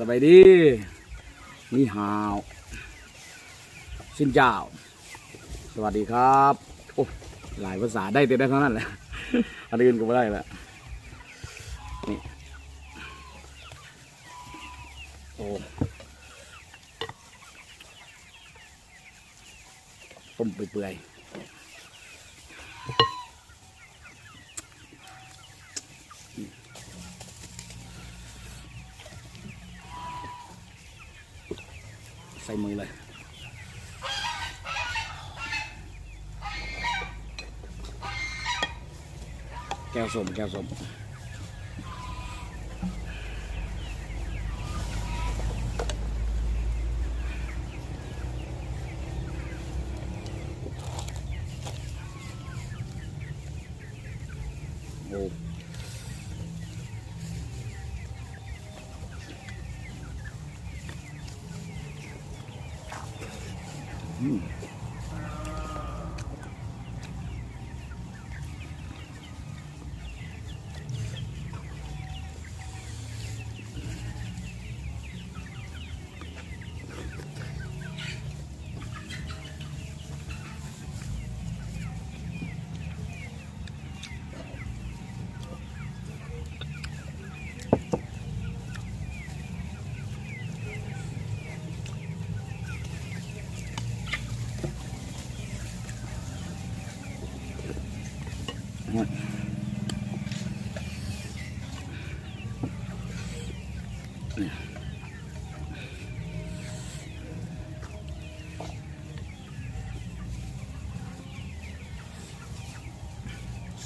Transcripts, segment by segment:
ສະບາຍດີ ນີ້ຮາວ ຊິນເຈົ້າ ສະຫວັດດີຄັບ. ໂອ້ ຫຼາຍພາສາ ໄດ້ແຕ່ນັ້ນເທົ່ານັ້ນແຫຼະ ອັນອື່ນກໍບໍ່ໄດ້ລະ. ນີ້ ໂອ້ ຕົ້ມເປື່ອຍໆ ໃສ່ມືເລີຍ. ແຈ່ວສົ້ມ ແຈ່ວສົ້ມ. ໂອ້ ອືມ.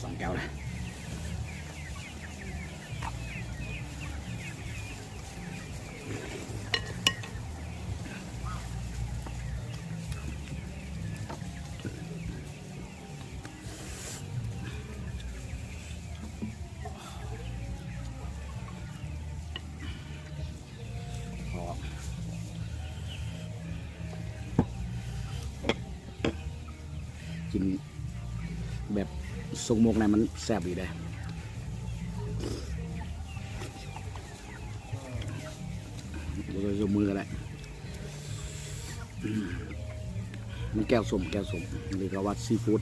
ສອງແກ້ວນະ. ກິນແບບສົກໝົກນະ ມັນແຊບດີເດ້. ບໍ່ຕ້ອງໃຊ້ມືກໍໄດ້. ອືມ ມັນແຈ່ວສົ້ມ ແຈ່ວສົ້ມ ຫຼືເຂົາວ່າຊີຟູດ.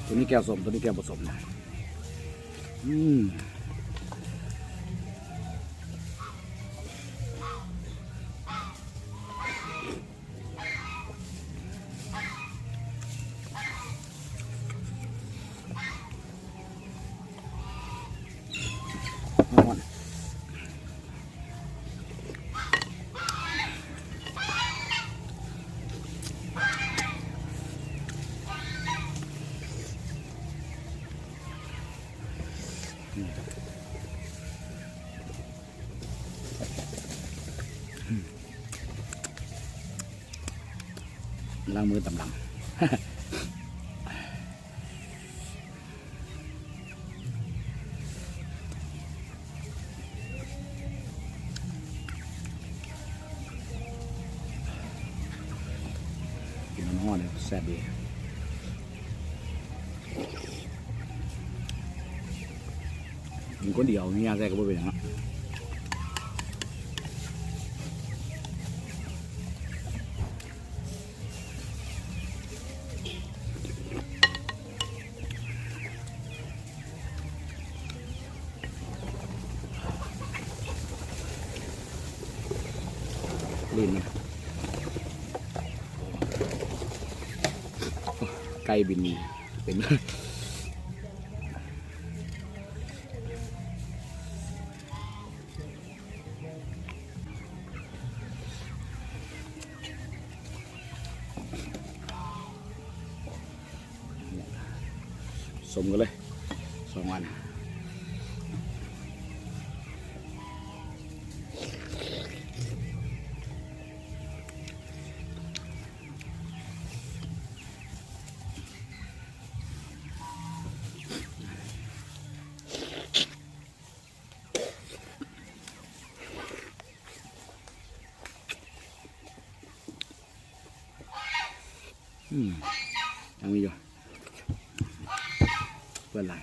ໂຕນີ້ແຈ່ວສົ້ມ ໂຕນີ້ແຈ່ວບໍ່ສົ້ມນະ. ອືມ. ລ້າງມືຕຳຫຼັງ. ກິນຮ້ອນໆ ແຊບດີ. ກິນຄົນດຽວ ມີຫຍັງໃສ່ກໍບໍ່ເປັນຫຍັງເນາະ. ຫຼິ້ນມັນ ໄກ່ບິນເປັນ. ສົມກັນເລີຍ ສອງອັນ. ອືມ. ຍັງມີຢູ່ ເປື້ອນຫຼາຍ.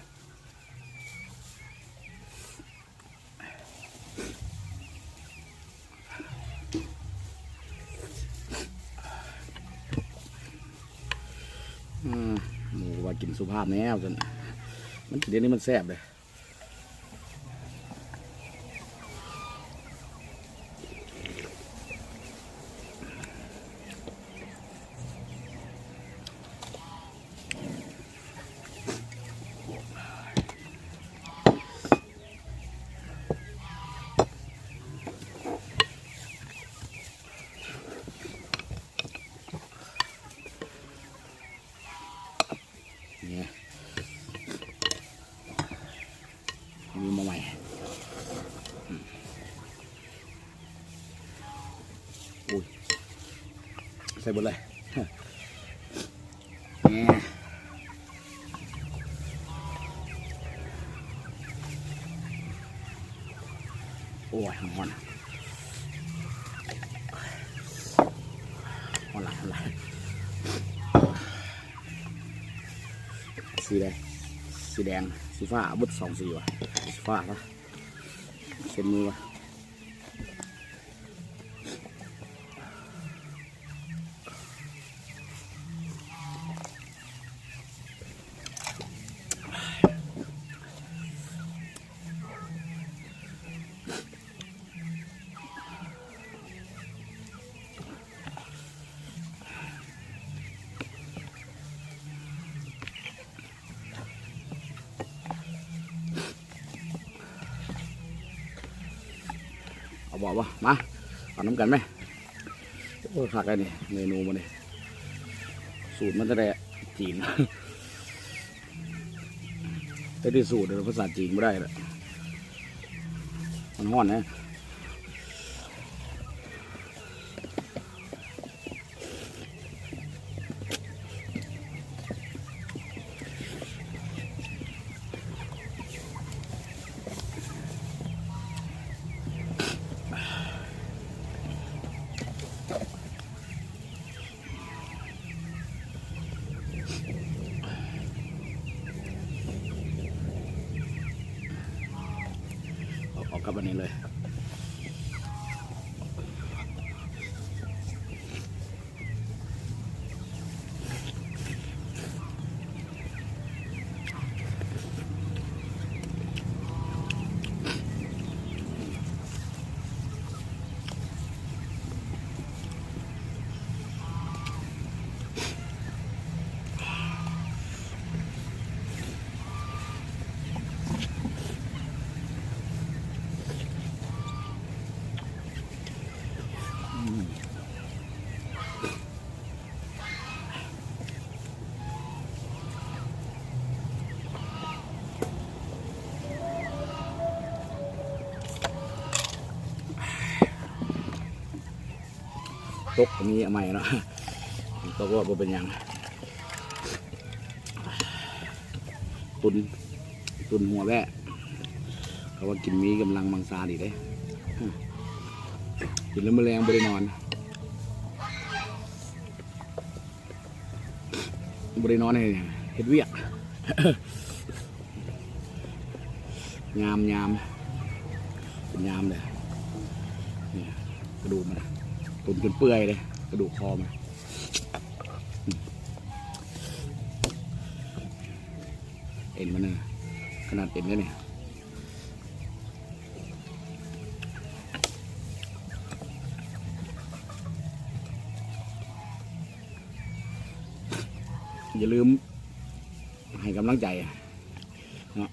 ອືມ ໝູວ່າກິນສຸພາບແນວຊັ້ນ ມັນກິນດຽວນີ້ມັນແຊບເດ້. ນີ້ ມີມາໃໝ່ ອືມ ໂອ້ຍ ໃສ່ເບິດເລີຍ ນີ້. ໂອ້ຍ ຮ້ອນ ຮ້ອນຫຼາຍ ຮ້ອນຫຼາຍ. ສີໃດ? ສີແດງ ສີຟ້າ ເບິດສອງສີວ່ະ ສີຟ້າຊະ ເຊັນມືວ່ະ. ເອົາບໍ່ ເອົາບໍ່ ມາ ເອົານຳກັນແມ. ໂອ້ຍ ຄັກແລ້ວນີ້ ເມນູມື້ນີ້ ສູດມາແຕ່ໃດ ຈີນ ແຕ່ທີ່ສູດພາສາຈີນບໍ່ໄດ້ລະ ມັນຮ້ອນນະ. ເອົາ ເອົາກັບອັນນີ້ເລີຍ. ຕົກກໍມີເອົາໃໝ່ເນາະ ຕົກກໍບໍ່ເປັນຫຍັງ. ຕຸນ ຕຸນຫົວແບ້ ເຂົາວ່າກິນມີກຳລັງມັງສາດີເດ້ ກິນແລ້ວມື້ແລງບໍ່ໄດ້ນອນ ບໍ່ໄດ້ນອນໃຫ້ເຮັດວຽກ ຍາມ ຍາມ ເປັນຍາມເດ້ ນີ້ກະດູກມັນ ຕຸນຈົນເປື່ອຍເດ້ ກະດູກຄໍມັນ ເອັນມັນນະ ຂະໜາດເອັນເດ້ນີ້. ຢ່າລືມໃຫ້ກຳລັງໃຈເນາະ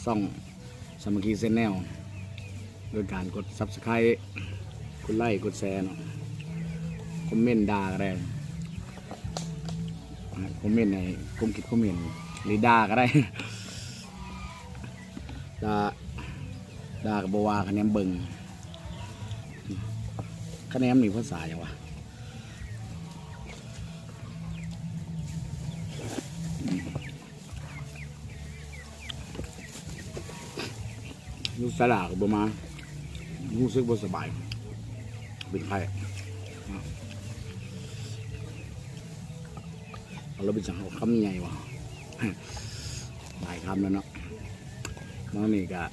ຊ່ອງສາມັກຄີແຊນແນວ ໂດຍການກົດຊັບສະໄຄ ກົດໄລ້ ກົດແຊເນາະ ຄອມເມັນດ່າກໍໄດ້ ຄອມເມັນໃຫ້ຄວາມຄິດຄວາມເຫັນ ຫຼືດ່າກໍໄດ້ ດ່າ ດ່າກໍບໍ່ວ່າ ຄະແນນເບິ່ງ ຄະແນນນີ້ພາສາຫຍັງວະ? ລູກຊາລາກໍບໍ່ມາ ຮູ້ສຶກບໍ່ສະບາຍ ເປັນໄຂ້. ເອົາລະເປັນຫຍັງ ເອົາຄຳໃຫຍ່ວະ ຫຼາຍຄຳແລ້ວເນາະ. ມານີ້ກະ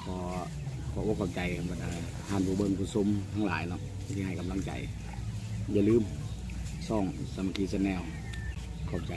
ຂໍ ຂໍອົກຂອບໃຈບັນດາທ່ານຜູ້ເບິ່ງຜູ້ຊົມທັງຫຼາຍເນາະ ທີ່ໃຫ້ກຳລັງໃຈ. ຢ່າລືມຊ່ອງສາມັກຄີແຊນແນວ. ຂອບໃຈ.